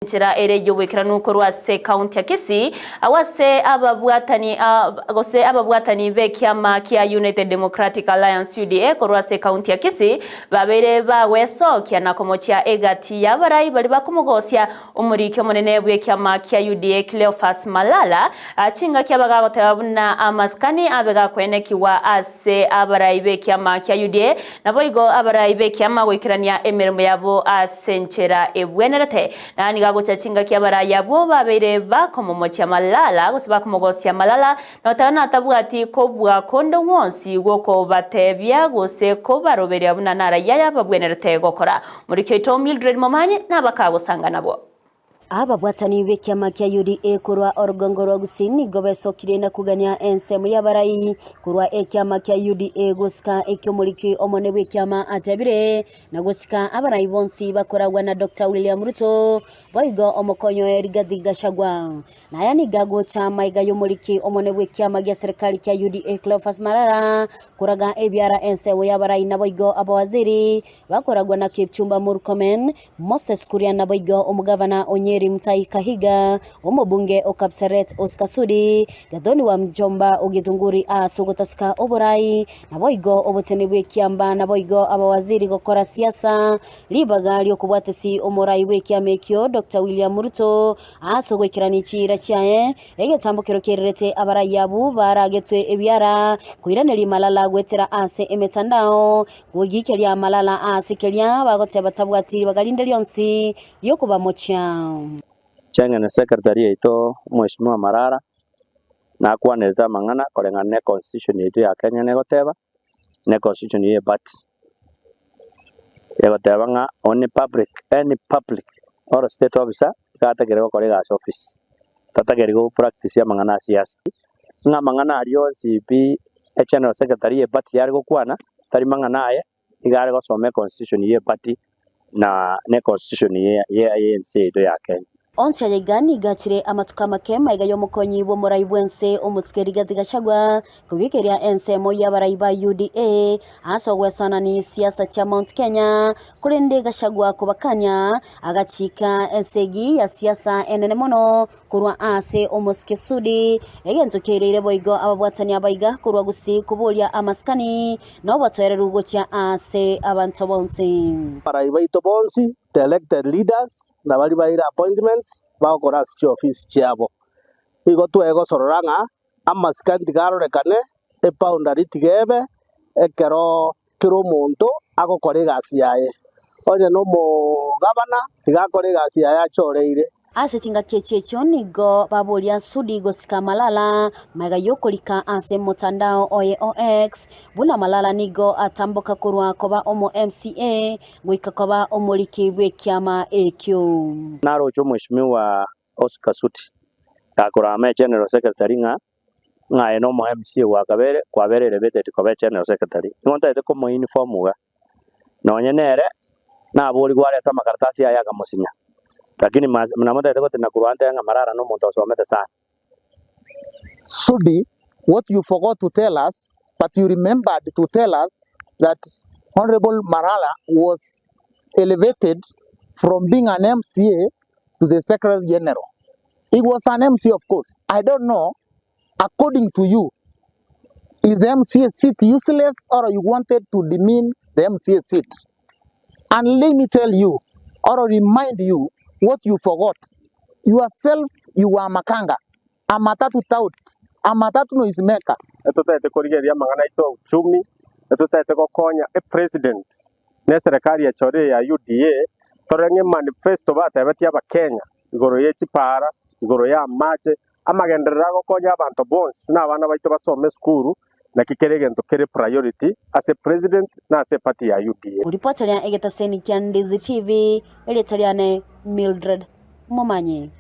Enchera ere y'oboikeranu korwa ase ekaunti ya Kisii, agwo ase ababwatani gose ababwatani b'ekiama kia United Democratic Alliance, UDA, korwa ase ekaunti ya Kisii babeire bagwesokia na komochia egati y'abarai baria bakomogosia omoriki omonene bw'ekiama kia UDA Cleophas Malala chingaki abagagoteba buna amasikani abe gakoenekigwa ase abarai b'ekiama kia UDA naboigo abarai b'ekiama goikerania emeremo yabo ase enchera ebwenerete. Na nigo agocha chingaki abarai abwo babeire bakomomochia Malala, gose bakomogosia Malala, na goteba natabwati kobua konde gwonsi gw'okobatebia gose kobaroberia buna narai aya babwenerete gokora. Omoriki oito Mildred Momanyi nabakagosanga nabwo. Ababwatani b'ekiama kia UDA korwa orogongo rwa Gusii nigo besokire na kogania ensemo y'abarai korwa ekiama kia UDA gosika eki'omoriki omone bw'ekiama atebire na gosika abarai bonsi bakoragwa na Doctor William Ruto boigo omokonyi oye Rigathi Gachagua. Naya nigo agocha maiga y'omoriki omone bw'ekiama gia serikali kia UDA Cleophas Malala koraga ebiara ensemo y'abarai naboigo abawaziri bakoragwa na Kipchumba Murkomen, Moses Kuria naboigo omogavana o Nyeri Mutahi Kahiga, omobunge o Kapseret Oscar Sudi, Gathoni wa Mjomba o Githunguri ase ogotasika oborai, naboigo obochenu bw'ekiamba naboigo abawaziri gokora siasa, ribaga ri'okobwatesi omorai bw'ekiama ekio Doctor William Ruto ase ogoikerania chiira chiaye, egetambo kero kererete abarai abwo baragetwe ebiara koiraneria malala goetera ase emetandao Goikeria amalala aase keria bagoteba tabwati ribaga rinde rionsi ri'okobamochia. Cheng'ene secretary yaito Mheshimiwa Marara nakwanerete amang'ana koreng'ana ne constitution yaito ya Kenya negoteba, ne constitution ye party egoteba ng'a only public any public or state officer iga atagere gokora egasi office, tatageri go practice amang'ana a siasa. Ng'a amang'ana aria onsi pi egeneral secretary ye party yare gokwana tari mang'ana aye, iga are gosoma econstitution ye party na ne constitution ye ense yaito ya Kenya. Onsi aya iga nigo achire amatuko amake maiga y'omokonyi bw'omorai bw'ense omosike Rigathi Gachagua kogikeria ensemo y'abarai ba UDA ase ogwesoanani siasa chia Mount Kenya korende Gachagua kobakania agachika esegi ya siasa enene mono Korwa ase omosike Sudi, egento kereire boigo ababwatani abaiga korwa gusii koboria amasikani na obotoereru gochia ase abanto bonsi. Abarai baito bonsi, the elected leaders, na baria baire appointments bagokora ase chiofisi chiabo. Nigo twegosorora ng'a amasikani tiga arorekane, eboundary tiga ebe, ekero kera omonto agokora egasi yaye. Onye nomogabana, tiga akore egasi yaye achoreire. Ase chingaki echio echio nigo baboria Sudi gosika Malala magega y'okorika ase omotandao oye o X buna Malala nigo atamboka korwa koba omo MCA goika koba omoriki bw'ekiama ekio. Naroche omweshimiwa Oscar Sudi gakorama egeneral secretary ng'a ng'a aye nomo MCA gwakabere kwabere elevated koba egeneral secretary. Nigo ntagete komo inform iga, nonye nere naborigwe arete amakaratasi aye akamosinya, lakini must nabo ntagete gotenena korwa ntebe ng'a Marara na omonto osomete sana. Sudi, what you forgot to tell us but you remembered to tell us that Honourable Marara was elevated from being an MCA to the Secretary General. He was an MCA of course. I don't know, according to you, is the MCA seat useless or you wanted to demean the MCA seat? And let me tell you or remind you what you forgot. Yourself, you were Makanga, a matatu tout, a matatu noise maker. Etotagete korigereria amang'ana aito a uchumi, etotagete gokonya epresident na eserekari echorire ya UDA, torore ng'a emanifesto batebetie abakenya igoro ye chipaara, igoro y'amache, amagenderero agokonya abanto bonsi na abana baito basome esukuru, naki kera egento kere priority ase president na ase eparty ya UDA. Koripoteria egetaseni kia Ndizi TV, erieta riane Mildred Momanyi.